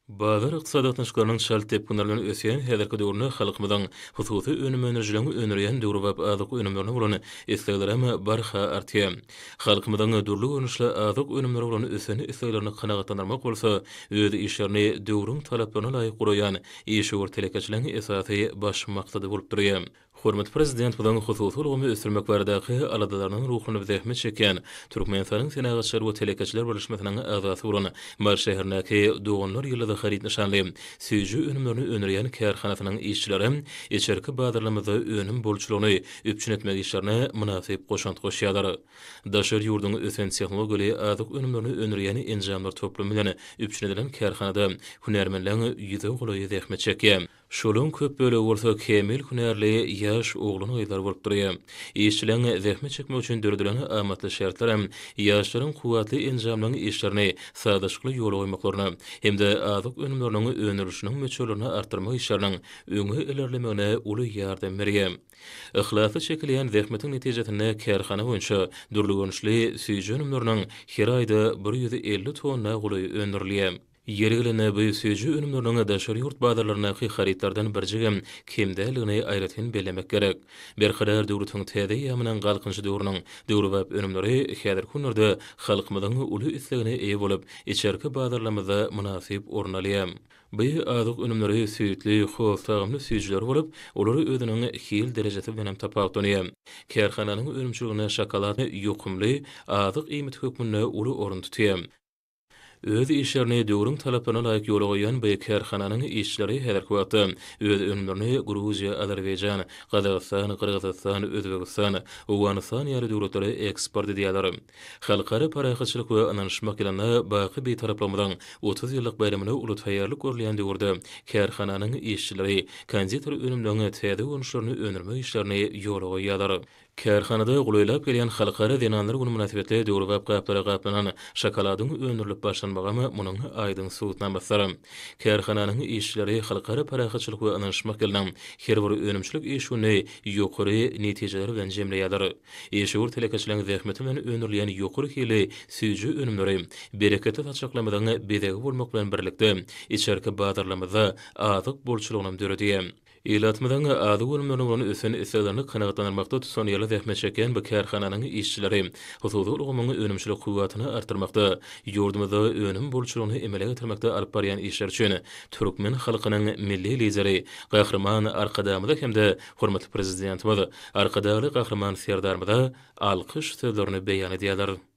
Bazar ykdysady gatnaşyklarynyň çalt depginler bilen ösýän häzirki döwründe halkymyzyň hususy önüm öndürijiligiň öndürýän döwrebap azyk önümlerine bolan isleglerem barha artýar. Halkymyzyň dürli görnüşli azyk önümlere bolan ösen isleglerini kanagatlandyrmak bolsa öz işlerini döwrüň talaplaryna laýyk guraýan işewür telekeçiligiň esasy baş maksady bolup durýar. Hormatly Prezidentimiziň hususy ulgamy ösdürmek baradaky aladalarynyň ruhunda zähmet çekýän Türkmenistanyň Senagatçylar we telekeçiler birleşmesiniň agzasy bolan Mary şäherindäki Doganlar ýyldyzy haryt nyşanly süýji önümlerini öndürýän kärhanasynyň işçileri içerki bazarlarymyzda önüm bolçulygyny üpjün etmek işlerine mynasyp goşant goşýarlar. Daşary ýurduň ösen tehnologiýaly azyk önümlerini öndürýän enjamlar toplumy bilen üpjün edilen kärhanada hünärmenleň ýüze golaýy zähmet çekýär. Şolaň köp bölegi bolsa kämil hünärli ýaş oglan-gyzlar bolup durýar. Işçileň zähmet çekmek üçin döredilen amatly şertlerem ýaşlaryň kuwwatly enjamlaryň işlerini sazlaşykly ýola goýmaklaryna hem-de azyk önümleriniň öndürilişiniň möçberlerini artdyrmak işleriniň öňe ilerlemegine uly ýardam berýär. Yhlasly çekilýän zähmetiň netijesinde kärhana boýunça dürli görnüşli süýji önümleriniň her aýda 150 tonna golaýy öndürilýär. Ýeri gelende, bu süýji önümleriniň daşary ýurt bazarlaryndaky harytlardan birjigem kem däldigini aýratyn bellemek gerek. Berkarar döwletiň täze eýýamynyň Galkynyşy döwrüniň döwrebap önümleri häzirki günlerde halkymyzyň uly islegine eýe bolup, içerki bazarlarymyzda mynasyp orun alýar. Bu azyk önümleri süýtli, hoz tagamly süýjüler bolup, olar özüniň hil derejesi bilen hem tapawutlanýar. Kärhananyň önümçiliginde şokolad ýokumly azyk iýmiti hökmünde uly orun tutýar. Öz işlerini döwrüň talaplaryna laýyk ýola goýan bu kärhananyň işçileri häzirki wagtda öz önümlerini Gruziýa, Azerbaýjan, Gazagystan, Gyrgyzystan, Özbegistan, Owganystan ýaly döwletlere eksport edýärler. Halkara parahatçylyk we ynanyşmak ýylynda baky Bitaraplygymyzyň 30 ýyllyk baýramyna uly taýýarlyk görülýän döwürde kärhananyň işçileri konditer önümleriniň täze görnüşlerini öndürmek işlerini ýola goýýarlar. Kärhanada golaýlap gelýän Halkara zenanlar güni mynasybetli döwrebap gaplara gaplanan şokoladyň öndürilip başlanmagam munuň aýdyň subutnamasydyr. Kärhananyň işçileri Halkara parahatçylyk we ynanyşmak ýylynyň her bir önümçilik iş gününi ýokary netijeler bilen jemleýärler. Işewür telekeçileriň zähmeti bilen öndürilýän ýokary hilli süýji önümleri bereketli saçaklarymyzyň bezegi bolmak bilen birlikde, içerki bazarlarymyzda azyk bolçulygynam döredýär. Ilatymyzyň azyk önümlerine bolan ösen isleglerini kanagatlandyrmakda tutanýerli zähmet çekýän bu kärhananyň işçileri hususy ulgamyň önümçilik kuwwatyny artdyrmakda, ýurdumyzda önüm bolçulygyny emele getirmekde alyp barýan işleri üçin türkmen halkynyň Milli Lideri Gahryman Arkadagymyza hem-de hormatly Prezidentimiz Arkadagly Gahryman Serdarymyza alkyş sözlerini beýan edýärler.